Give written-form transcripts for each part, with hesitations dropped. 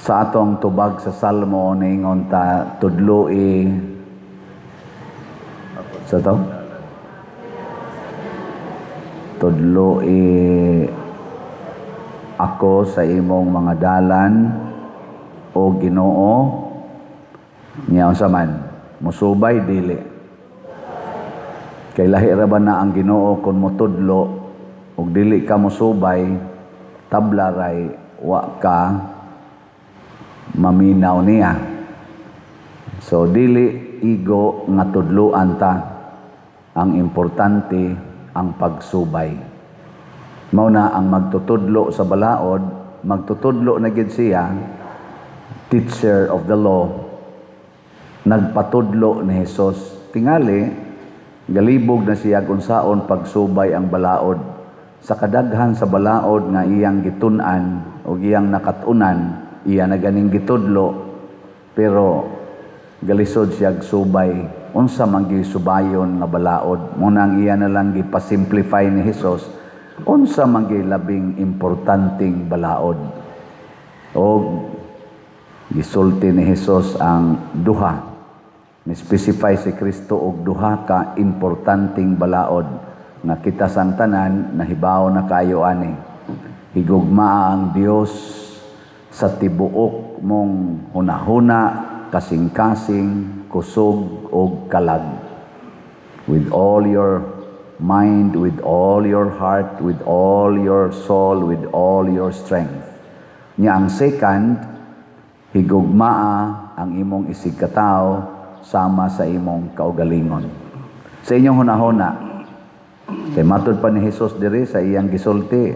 Sa atong tubag sa Salmo, niingon ta, "Tudloi sa to, tudloi ako sa imong mga dalan, o Ginoo." Nya unsa man, musubay, dili? Kay lahi ra ba na ang Ginoo kung motudlo ug dili ka mosubay, tabla ray wa ka maminaw niya. So dili igo nga tudluan ta, ang importante ang pagsubay. Mao na ang magtutudlo sa balaod, magtutudlo na gid siya, teacher of the law, nagpatudlo ni Jesus. Tingali, galibog na siya kung saon pagsubay ang balaod. Sa kadaghan sa balaod nga iyang gitun-an o iyang nakat-unan, iya na ganing gitudlo, pero galisod siya subay unsa man gisubayon nga balaod. Mao nang iya na lang gipasimplify ni Jesus unsa man labing importanteng balaod. Og gisulti ni Jesus ang duha. Ni-specify si Kristo og duha ka importanteng balaod nga kita sang tanan nahibaw na kayo ani: higugmaa ang Dios sa tibuok mong hunahuna, kasing-kasing, kusog og kalag. With all your mind, with all your heart, with all your soul, with all your strength. Nya ang second, higugmaa ang imong isigkatawo sama sa imong kaugalingon. Sa inyong hunahuna, kay matod pa ni Jesus diri sa iyang gisulti,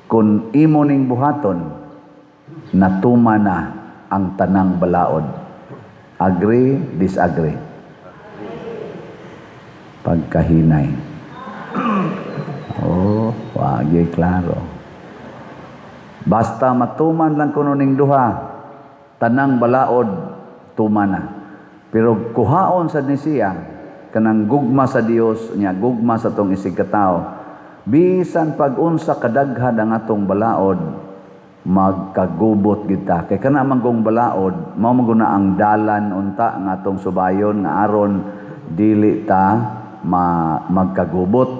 kung imo ning buhaton, natuma na ang tanang balaod. Agree, disagree? Pagkahinay. Oh, wagi klaro. Basta matuman lang kuno ning duha, tanang balaod tuman na. Pero kuhaon sad ni siya kanang gugma sa Dios nya gugma sa atong isigkatawo. Bisan pag unsa kadaghan ang atong balaod, magkagubot kita. Kay kana man gong balaod, mao man guna ang dalan unta nga atong subayon nga aron dili ta magkagubot.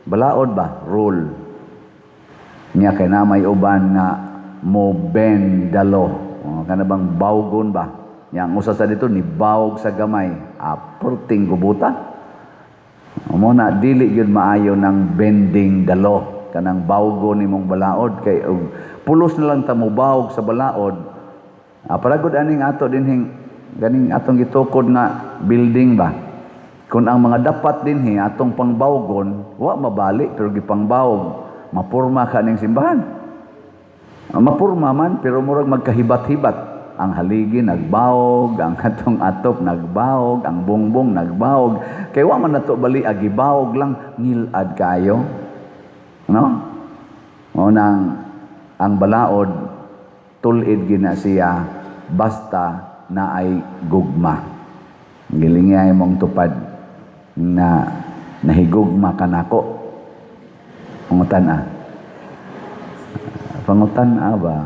Balaod ba? Rule. Nya kay na may uban nga mo bend the law. Oh, kana bang bawgon ba? Nya ang usa sa dito ni bawog sa gamay. Ah, perting gubuta. Mao na dili gyud maayo ng bending the law, kanang bawgon nimong balaod, kay og pulos na lang ta mobawog sa balaod. Ah, paragod aning ato dinhing ganing atong gitukod nga building ba. Kung ang mga dapat dinhi atong pangbawgon, wa mabali pero gipangbawog, mapurma ka ning simbahan. Ah, mapurma man pero murag magkahibat-hibat. Ang haligi nagbawog, ang atong atop nagbawog, ang bongbong nagbawog. Kay wa man nato bali gibawog lang, ngilad kayo. No? Mao nang ang balaod tul-id gina siya basta naay gugma. Gilingay mong tupad na nahigugma ka nako. Pangutan ah. Pangutan ah ba?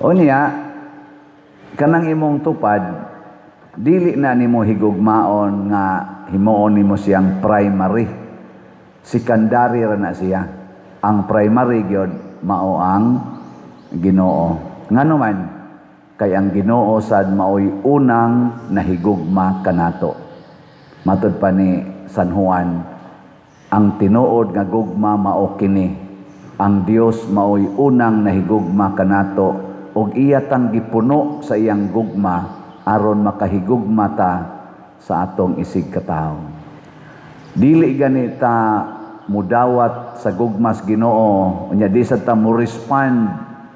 Unya, kanang imong tupad, dili na nimo higugmaon nga himuon nimo siyang primary. Secondary ra na siya. Ang primary gyud mao ang Ginoo. Ngano man, kay ang Ginoo sad maoy unang nahigugma kanato. Matod pa ni San Juan, ang tinuod nga gugma mao kini: ang Dios maoy unang nahigugma kanato ug iya tang gipuno sa iyang gugma aron makahigugma ta sa atong isigkatawo. Dili gani ta mudawat sa gugmas Ginoo, unya di sad ta mo respond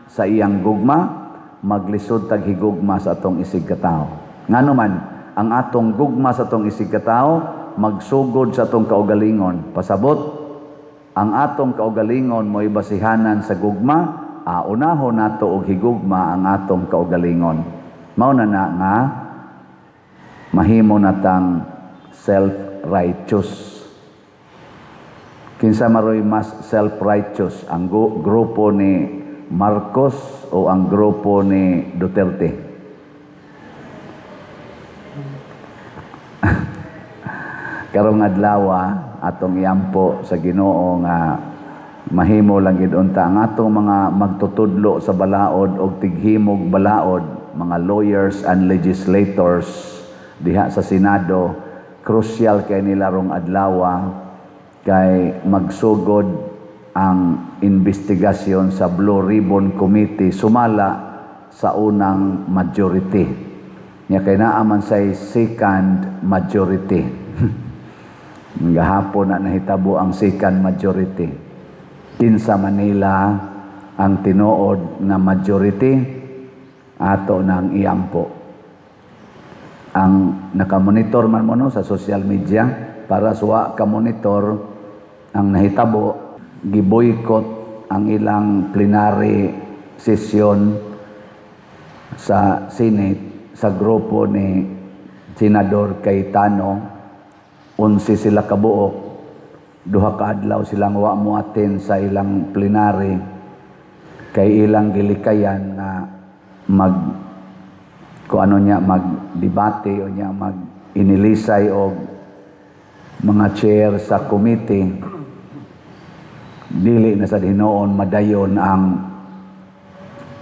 sa iyang gugma, maglisod tag higugma sa atong isigkatawo. Ngano man, ang atong gugma sa atong isigkatawo magsugod sa atong kaugalingon. Pasabot, ang atong kaugalingon mo'y basihanan sa gugma, unahon nato og higugma ang atong kaugalingon. Mao na na nga mahimo natang self-righteous. Kinsa maroy mas self-righteous, ang grupo ni Marcos o ang grupo ni Duterte? Karong adlaw atong iampo sa Ginoo nga mahimo lang gid unta ang atong mga magtutudlo sa balaod og tighimog balaod, mga lawyers and legislators diha sa Senado. Crucial kay nila rong adlaw kay magsugod ang investigasyon sa Blue Ribbon Committee sumala sa unang majority. Nya kay naa man say second majority. Gahapon na nahitabo ang second majority. Kinsa Manila ang tinuod nga majority, ato nang iampo. Ang nakamonitor man mo, no, sa social media, para suwa ka monitor ang nahitabo, giboykot ang ilang plenary session sa Senate sa grupo ni Senador Cayetano. 11 sila kabuok, 2 ka adlaw silang wa mo attend sa ilang plenary kay ilang gilikayan nga mag kung ano niya magdebate o niya mag inilisay og mga chair sa committee. Dili na sa hinuon madayon ang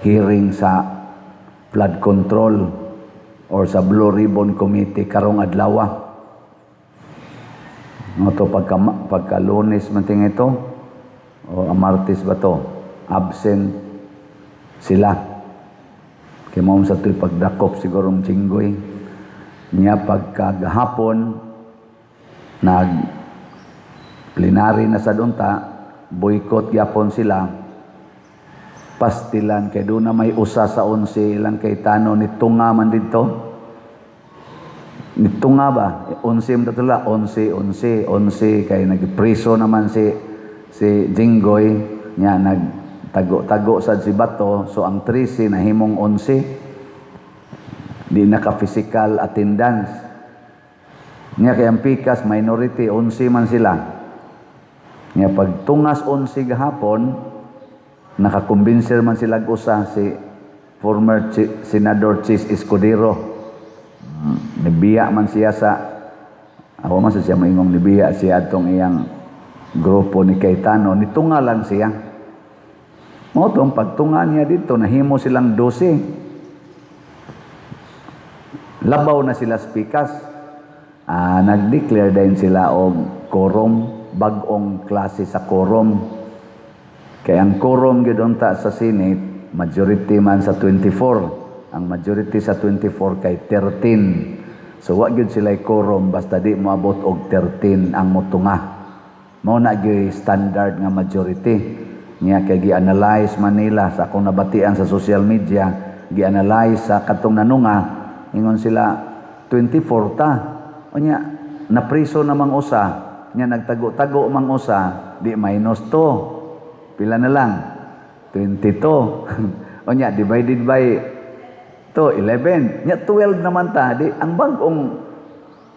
hearing sa flood control or sa Blue Ribbon Committee karong adlaw. No to pagka Lunes man ting ito o Martes ba to, absent sila. Kay mao sa to'y pagdakop siguro ng Jinggoy. Niya pagka gahapon nag plenary na sa dunta, boycott gyapon sila. Pastilan kay doon na may usa sa 11 ilang Cayetano ni tunga man didto. Nitunga ba? 11 man tatula, 11, 11, 11 kay nagpreso naman si Jinggoy nya nagtago-tago sad si Bato, so ang 13 nahimong 11, di naka physical attendance. Nya kay ang pikas minority 11 man sila. Nya pagtungas 11 gahapon, nakakumbinser man sila usa, si former Senador Chiz Escudero. Nibiya man siya sa ako man sa siya maingong nibiya siya atong iyang grupo ni Cayetano, nitunga lang siya. Mao tong pagtunga niya dito, nahimo silang 12. Labaw na sila spikas. Nag-declare din sila og quorum, bag-ong klase sa quorum. Kaya ang quorum gyud unta sa Senate, majority man sa 24. Ang majority sa 24 kay 13. So wa gyud sila quorum basta di moabot og 13 ang motunga. Mao na gyud standard nga majority. Nya kay gi-analyze man nila sa akong nabatian sa social media, gi-analyze sa katong nanunga, ingon sila 24 ta. Unya napriso namang usa, nya nagtago-tago mang usa, di minus 2. Pila na lang? 22. Unya divided by 2, 11. Nya 12 naman ta, di ang bag-ong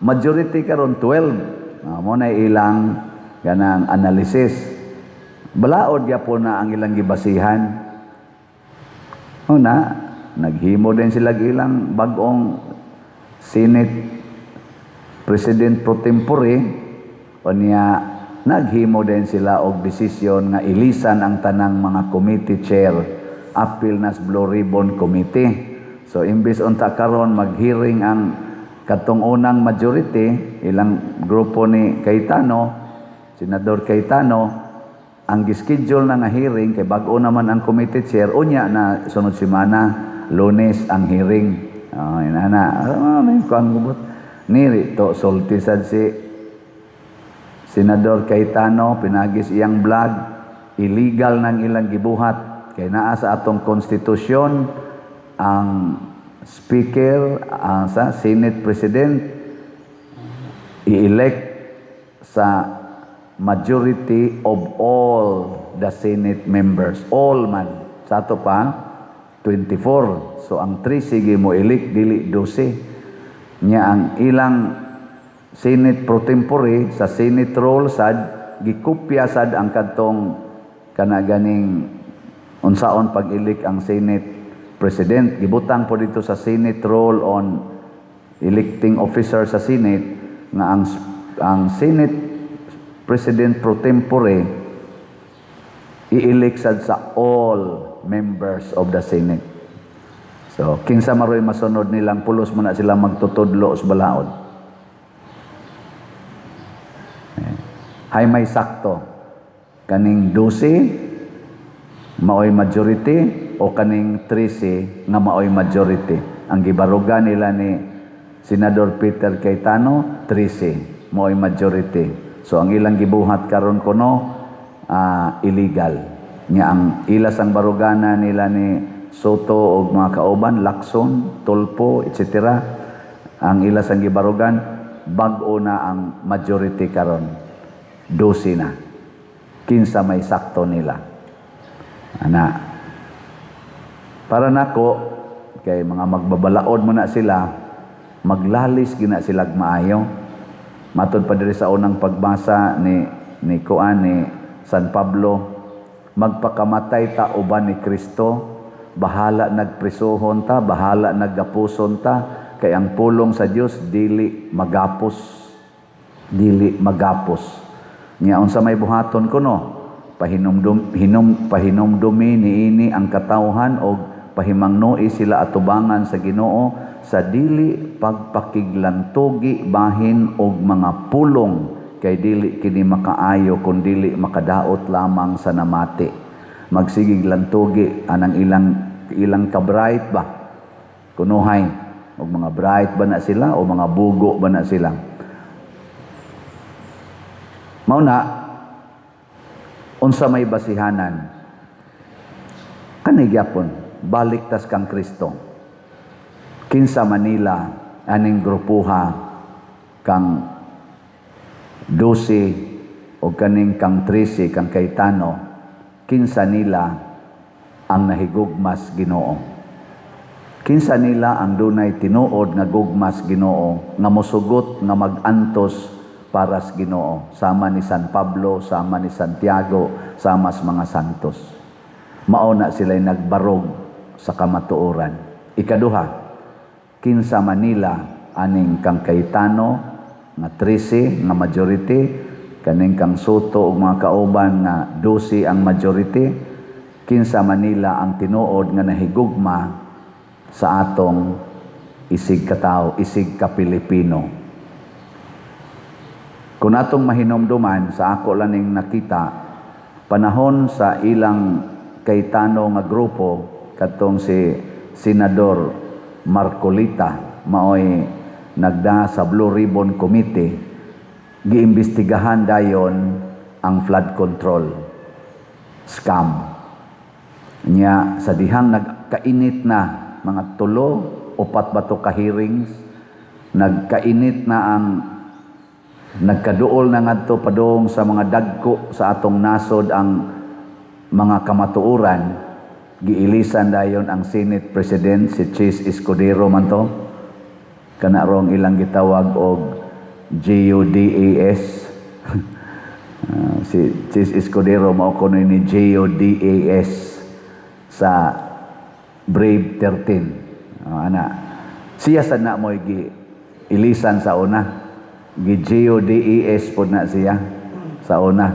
majority karon 12. Mo na ilang ganang analysis. Balaod gyapon na ang ilang gibasihan. Una, naghimo din sila ilang bag-ong Senate President pro tempore. Unya naghimo din sila og desisyon nga ilisan ang tanang mga committee chair apil nas Blue Ribbon Committee. So imbis unta karon mag-hearing ang katong unang majority, ilang grupo ni Cayetano, Senador Cayetano, ang gischedule na nga hearing kay bag-o naman ang committee chair, unya na sunod semana, Lunes ang hearing. Oh, inana. Oh, may kuan gubot. Niri to sulti sad si Senador Cayetano, pinagis iyang vlog, illegal nang ilang gibuhat kay naa sa atong konstitusyon ang speaker, ang sa Senate President i-elect sa majority of all the Senate members, all man. Sa ato pa 24. So ang 3 sige mo elect, dili 12. Nya ang ilang Senate pro tempore sa Senate roll sad gikopya sad ang kadtong kana ganing unsaon pag-elect ang Senate President. Gibutang po dito sa Senate Rule on Electing Officer sa Senate nga ang Senate President pro tempore i-elect sad sa all members of the Senate. So, kinsa maroy masunod nilang pulos mo na sila magtutudlo sa balaod? Hay may sakto. Kaning 12 maoy majority o kaning 13 nga maoy majority? Ang gibaruga nila ni Senador Peter Cayetano, 13 maoy majority. So ang ilang gibuhat karon kuno illegal. Nya ang ilas ang barugana nila ni Sotto og mga kauban, Lacson, Tulfo, etc. Ang ilas ang gibarugan, bag-o na ang majority karon. 12 na. Kinsa may sakto nila? Ana. Para nako kay mga magbabalaod mo na sila, maglalis gina sila maayo. Matod pa diri sa unang pagbasa ni kuan ni San Pablo, magpakamatay ta uban ni Kristo, bahala nagprisuhon ta, bahala naggapuson ta, kay ang pulong sa Dios dili magapos, dili magapos. Nya unsa may buhaton kuno? Pahinumdumi niini ang katawhan og pahimangnoi sila atubangan sa Ginoo sa dili pagpakiglantugi bahin og mga pulong, kay dili kini makaayo kun dili makadaot lamang sa namati. Magsigig lantugi anang ilang ilang ka-bright ba kunuhay, og mga bright ba na sila o mga bugo ba na sila? Mao na, unsa may basihanan? Kani gyapon, balik tas kang Kristo. Kinsa Manila aning grupuha kang 12 o kaning kang 13 kang Cayetano, kinsa nila ang nahigugmas Ginoo? Kinsa nila ang dunay tinuod nga gugmas Ginoo nga mosugot nga magantos para sa Ginoo, sama ni San Pablo, sama ni Santiago, sama sa mga santos? Mao na sila'y nagbarog sa kamatuoran. Ikaduha, kinsa Manila aning kang Cayetano nga 13 nga majority, kaning kang Sotto ug mga kauban nga 12 ang majority, kinsa Manila ang tinuod nga nahigugma sa atong isig katao, isig ka Pilipino? Kung atong mahinumduman, sa ako lang ning nakita, panahon sa ilang Cayetano nga grupo, katong si Senador Marcolita, maoy nagda sa Blue Ribbon Committee, giimbestigahan dayon ang flood control scam. Nya sa dihang nagkainit na mga 3, 4 ba to ka hearings, nagkainit na ang nagkaduol na ngadto padung sa mga dagko sa atong nasod ang mga kamatuoran, giilisan dayon ang Senate President, si Chiz Escudero man to, kana rong ilang gitawag og GUDAS. Si Chiz Escudero mao kuno ni GUDAS sa Brave 13. Ana siya sa na mo'y giilisan sa una, gi GUDAS pod na siya sa una,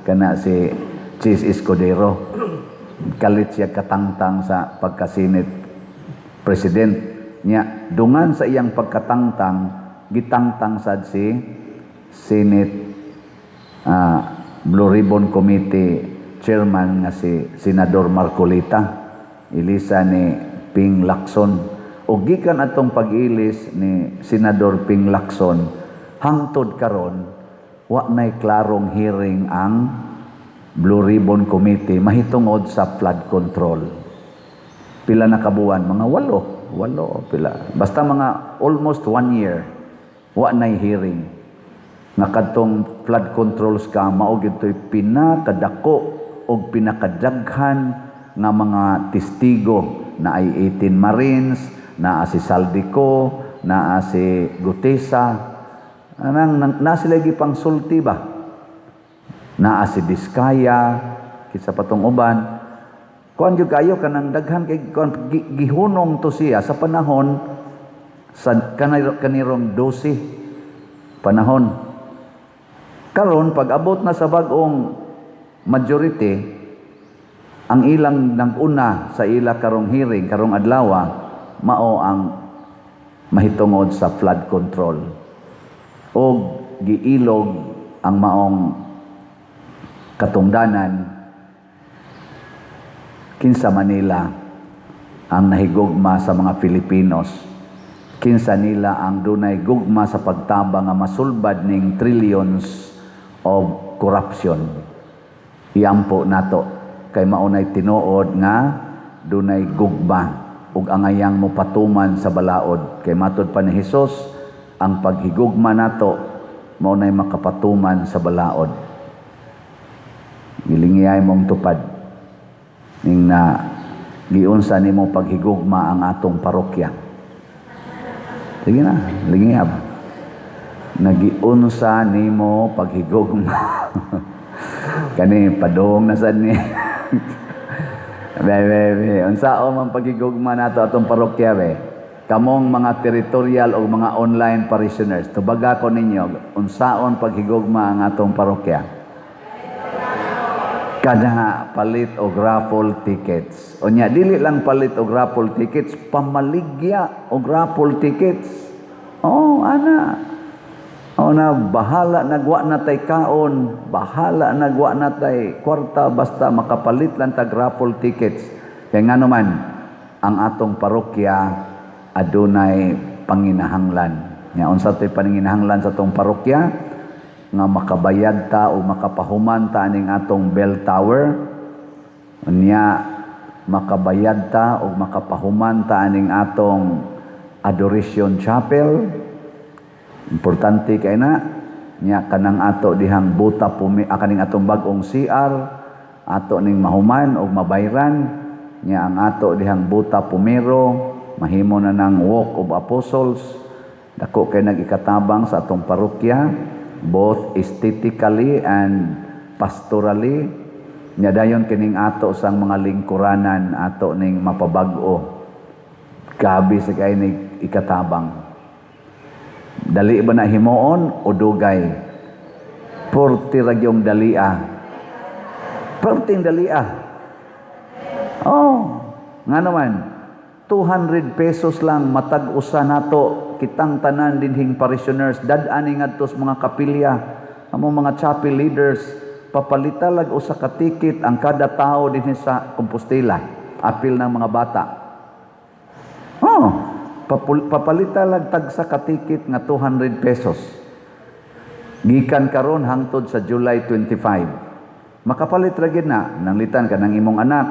kana si Chiz Escudero. Kalit siya katangtang sa pagka-Senate President niya. Dungan sa iyang pagkatangtang, gitangtang sad si Senate Blue Ribbon Committee Chairman nga si Senador Marcoleta, ilisa ni Ping Lacson. O gikan atong pag-ilis ni Senador Ping Lacson hangtod karon wa nay klarong hearing ang Blue Ribbon Committee mahitungod sa flood control. Pila na kabuwan? Mga 8, pila. Basta mga almost 1 year, wa nay hearing. Nga kadtong flood control scam, mao gyud to'y pinakadako og pinakadaghan nga mga testigo na ay 18 Marines, naa si Zaldy Co, naa si Guteza, anang na sila gipang sulti ba? Naa si Diskaya, kinsa pa tong uban. Kuan gyud kayo, kanang daghan kay kuan, gihunong to siya sa panahon sa kanirong 12 panahon. Karon, pag abot na sa bag-ong majority, ang ilang nag-una sa ila karong hearing karong adlaw mao ang mahitungod sa flood control og giilog ang maong katungdanan. Kinsa Manila ang nahigugma sa mga Filipinos? Kinsa nila ang dunay gugma sa pagtabang nga masulbad ning trillions of corruption? Iampo nato kay maunay tinuod nga dunay gugma ug angayang mopatuman sa balaod, kay matud pa ni Hesus, ang paghigugma nato mao nay makapatuman sa balaod. Gilingiyay mong tupad ning na giunsa nimo paghigugma ang atong parokya. Sige na, lingiyab. Nagiunsa nimo paghigugma. Kani padung na sad ni. Be, be, be. Unsa o man paghigugma nato atong parokya, be? Kamong mga territorial o mga online parishioners, tubaga ko ninyo, unsaon paghigugma ang atong parokya? Kada palit og raffle tickets. Unya dili lang palit og raffle tickets, pamaligya og raffle tickets. Oh, ana. Oh na, bahala nagwa na tay kaon, bahala nagwa na tay kwarta, basta makapalit lang tag raffle tickets. Kay ngano man ang atong parokya adunay panginahanglan. Nya unsa to'y panginahanglan sa atong parokya? Nga makabayad ta o makapahuman ta aning atong bell tower. Unya makabayad ta o makapahuman ta aning atong Adoration Chapel. Importante kay na nya kanang ato dihang buta pumi, kaning atong bag-ong CR ato ning mahuman og mabayran. Nya ang ato dihang buta pumero mahimo na ng Walk of Apostles. Dako kay nagikatabang sa atong parokya, both aesthetically and pastorally. Nya dayon kining ato sang mga lingkuranan, ato ning mapabag-o. Gabi sa kay ning ikatabang. Dali ba na himuon o dugay? Porti ra gyung dalia. Perting dalia. Oh, nga naman, 200 pesos lang matag usa nato, kitang tanan dinhing parishioners, dad-ani ngadto sa mga kapilya, among mga chapel leaders, papalita lag usa ka ticket ang kada tao dinhi sa Compostela, apil ng mga bata. Oh, papalita lag tagsa ka ticket nga 200 pesos. Gikan karon hangtod sa July 25. Makapalit ra gyud na, nanglitan ka ng imong anak,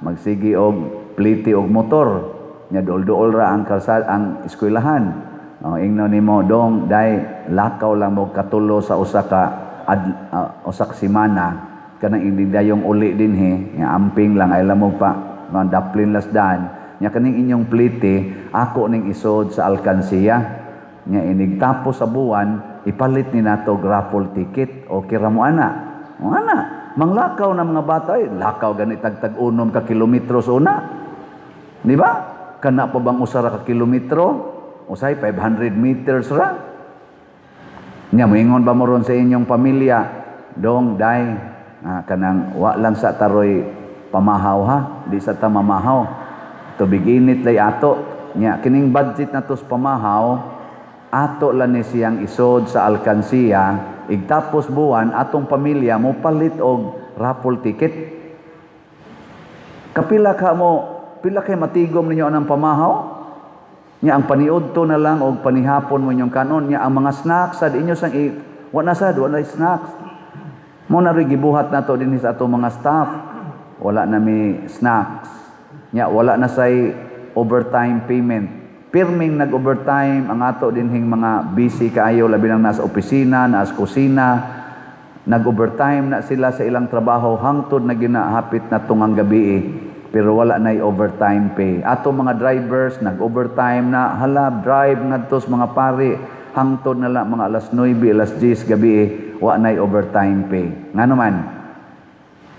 magsigi og pliti og motor, nya duol-duol ra ang kalsada, ang eskwelahan. Oh, ingno nimo, "Dong, dai, lakaw lang mo katulo sa usa ka semana kanang hindi dayong uli dinhi, nga amping lang ay mo pa mga daplin lasdan. Nya kaning inyong plite ako ning isod sa alkansiya. Nya inig tapos sa buwan, ipalit ni nato og raffle ticket. Okay ra mo ana?" O ana, manglakaw na mga bata ay lakaw gani tagtag 6 ka kilometro sa una. Di ba? Kana pa bang usa ra ka kilometro? Usay 500 meters ra. Nya moingon ba mo ron sa inyong pamilya, "Dong, dai, kanang wa lang sa taroy pamahaw ha, di sa ta mamahaw. Tubig init lay ato. Nya kining budget na sa pamahaw, ato lang ni siyang isod sa alkansiya, igtapos buwan atong pamilya mo palit og raffle ticket." Kapila ka mo, pila kay matigom ninyo anang pamahaw? Nya ang paniudto na lang og panihapon mo inyong kanon. Nya ang mga snacks sad inyo sang wa na sad, wala snacks. Mo na rin gibuhat nato dinhi sa atong mga staff. Wala na mi snacks. Nya wala na say overtime payment. Pirming nag-overtime ang ato dinhing mga busy kaayo, labi nang nasa opisina, nasa kusina. Nag-overtime na sila sa ilang trabaho hangtod na ginahapit na tungang gabi eh. Pero wala na overtime pay. Ato mga drivers nag-overtime na, hala, drive ngadto sa mga pari hangtod na lang mga alas 9, alas 10 gabi eh. wa nay overtime pay. Ngano man?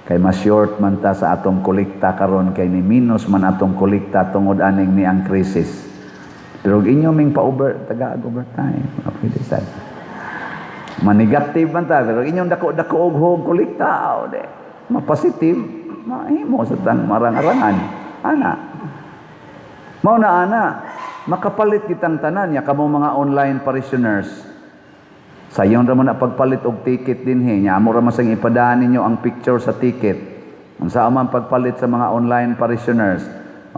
Kay mas short man ta sa atong kolekta karon, kay ni minus man atong kolekta tungod aning ni ang crisis. Pero og inyo ming pa-over taga overtime, pwede sad. Ma-negative man ta, pero inyong dako-dako og hog kolekta, o de ma-positive, mahimo sa tang marang-arangan. Ana. Mao na ana, makapalit kitang tanan nya kamo mga online parishioners. Sayon ra mo na pagpalit og ticket dinhi nya, amo ra man sang ipadaan ninyo ang picture sa ticket. Unsa man pagpalit sa mga online parishioners?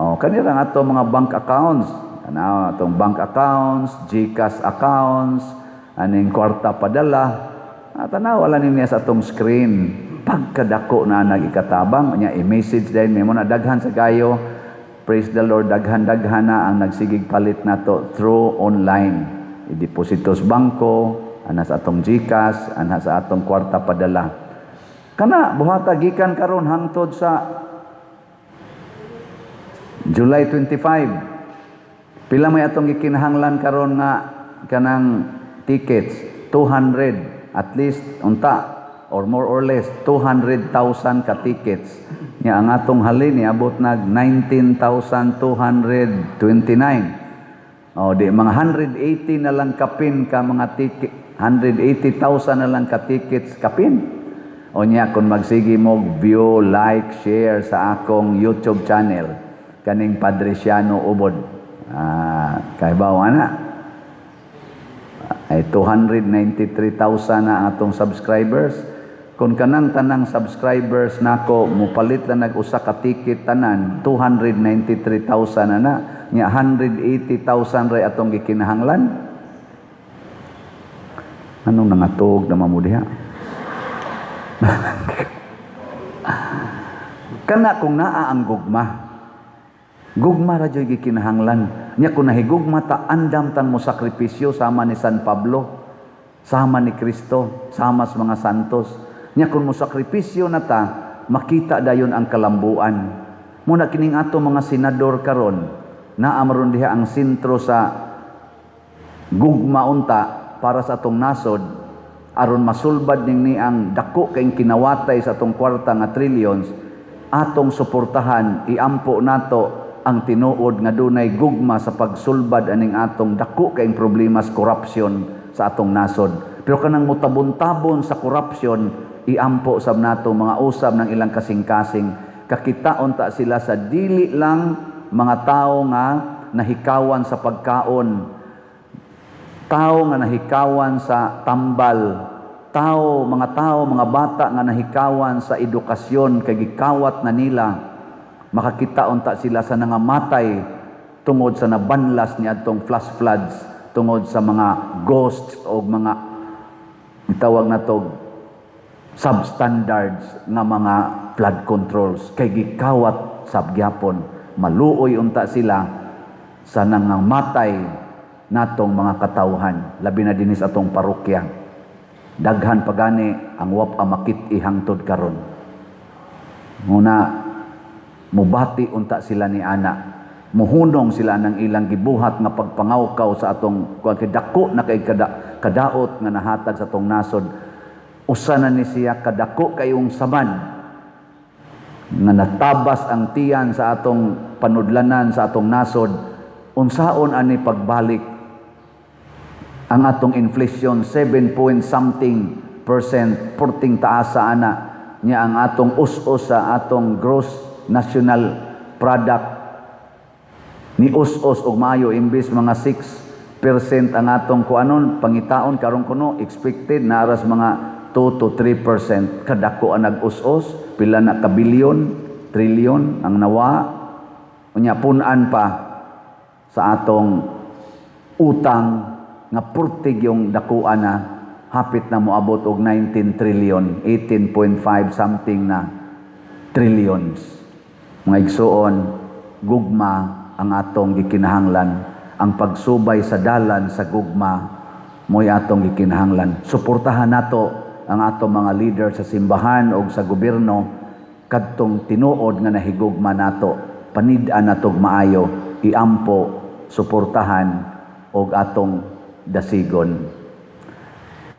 Oh, kanira nga ato mga bank accounts. Kana atong bank accounts, GCash accounts, aning kwarta padala. Ah, tanaw wala niya sa atong screen. Pagkadako na nag-ikatabang nya, i-message din mo na daghan sa kayo. Praise the Lord, daghan-daghan na ang nagsigig palit nato through online. I-deposito sa bangko, ana sa atong GCash, ana sa atong kwarta padala. Kana buhata gikan karon hangtod sa July 25. Pila may atong gikinahanglan karon nga kanang tickets? 200 at least unta or more or less 200,000 ka tickets. Nya ang atong halin niabot nag 19,229. Oh, di mga 180 na lang kapin ka mga ticket, 180,000 na lang ka tickets kapin. O nya kung magsige mo view, like, share sa akong YouTube channel kaning Padre Siano Ubod. Ah, kay bawa na ay 293,000 na ang atong subscribers. Kung kanang tanang subscribers nako mupalit lang nag usa ka ticket tanan, 293,000 na na. Nya 180,000 ray atong gikinahanglan. Anong nangatog na mo diha? Kana kung naa ang gugma. Gugma ra jud gikinahanglan. Nya kung nahigugma ta, andam tang mo sakripisyo sama ni San Pablo, sama ni Kristo, sama sa mga santos. Nya kung mo sakripisyo na ta, makita dayon ang kalambuan. Muna kining ato mga senador karon, naa maron diha ang sentro sa gugma unta para sa atong nasod aron masulbad ning ni ang dako kay kinawatay sa atong kwarta nga trillions. Atong suportahan, iampo nato ang tinuod nga dunay gugma sa pagsulbad aning atong dako kay problema sa corruption sa atong nasod. Pero kanang mutabon-tabon sa corruption, iampo sab nato mga usab ng ilang kasing-kasing. Kakitaon ta sila sa dili lang mga tao nga nahikawan sa pagkaon, tao nga nahikawan sa tambal, tao, mga tao, mga bata nga nahikawan sa edukasyon kay gikawat na nila. Makakita unta sila sa nangamatay tungod sa nabanlas ni adtong flash floods, tungod sa mga ghosts o mga gitawag nato substandards nga mga flood controls kay gikawat sab gyapon. Maluoy unta sila sa nangamatay natong mga katawhan, labi na dinhi sa atong parokya. Daghan pagani ang wap makit ihangtod karon. Muna mubati unta sila ni ana, muhunong sila ng ilang gibuhat nga pagpangawkaw sa atong kuan kay dako na kay kadaot nga nahatag sa atong nasod. Usa na ni siya kadako kayong samad nga natabas ang tiyan sa atong panudlanan sa atong nasod. Unsaon ani pagbalik ang atong inflation? 7 point something percent, porting taas sa ana nya. Ang atong us-us sa atong gross national product ni us-us og maayo, imbis mga 6% ang atong kuanon pangitaon karon kuno, expected na aras mga 2 to 3%. Kadako ang nag-us-us, pila na ka bilyon, trilyon ang nawa. Unya pun-an pa sa atong utang nga purtig yung dakuan na hapit na moabot og 19 trillion, 18.5 something na trillions. Mga igsuon, gugma ang atong gikinahanglan. Ang pagsubay sa dalan sa gugma mo'y atong gikinahanglan. Suportahan nato ang atong mga leader sa simbahan o sa gobyerno kadtong tinuod nga nahigugma nato. Panid-an natog maayo, iampo, suportahan og atong dasigon.